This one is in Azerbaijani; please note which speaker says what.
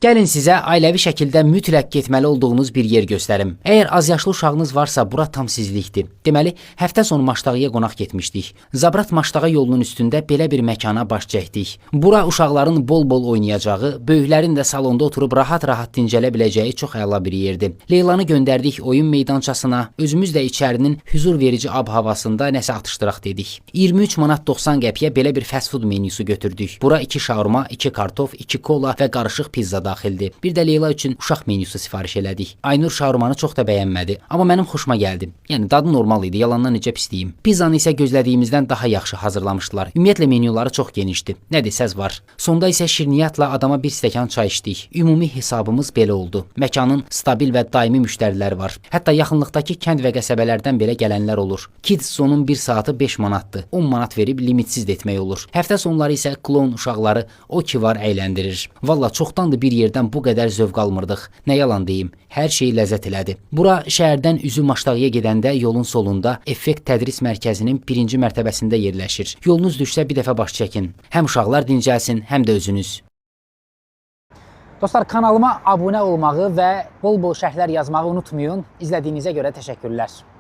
Speaker 1: Gəlin sizə ailəvi şəkildə mütləq getməli olduğunuz bir yer göstərim. Əgər azyaşlı uşağınız varsa, bura tam sizlikdir. Deməli, həftə sonu Maştağıya qonaq getmişdik. Zabrat Maştağa yolunun üstündə belə bir məkana baş çəkdik. Bura uşaqların bol-bol oynayacağı, böyüklərin də salonda oturub rahat-rahat dincələ biləcəyi çox əla bir yerdir. Leylanı göndərdik oyun meydançasına, özümüz də içərinin hüzur verici ab-havasında nəsə atışdıraq dedik. 23 manat 90 qəpiyə belə bir fast food menyusu götürdük. Bura 2 şaurma, 2 kartof, 2 kola və qarışıq pizza daxildir. Bir də Leyla üçün uşaq menyusu sifariş elədik. Aynur şaurmanı çox da bəyənmədi, amma mənim xoşuma gəldi. Yəni dadı normal idi, yalandan necə pis deyim. Pizzanı isə gözlədiyimizdən daha yaxşı hazırlamışdılar. Ümumiyyətlə menyuları çox genişdi. Nə desəz var. Sonda isə şirniyyatla adama bir stəkan çay içdik. Ümumi hesabımız belə oldu. Məkanın stabil və daimi müştəriləri var. Hətta yaxınlıqdakı kənd və qəsəbələrdən belə gələnlər olur. Kids Zone-un bir saatı 5 manatdır. 10 manat verib limitsiz də etmək olur. Həftə sonları isə kloun uşaqları o ki var əyləndirir. Valla çoxdandır bir yerdən bu qədər zövq almırdıq. Nə yalan deyim, hər şey ləzzət elədi. Bura şəhərdən üzü Maştağıya gedəndə yolun solunda Effekt Tədris Mərkəzinin birinci mərtəbəsində yerləşir. Yolunuz düşsə bir dəfə baş çəkin. Həm uşaqlar dincəlsin, həm də özünüz. Dostlar, kanalıma abunə olmağı və bol-bol şərhlər yazmağı unutmayın. İzlədiyinizə görə təşəkkürlər.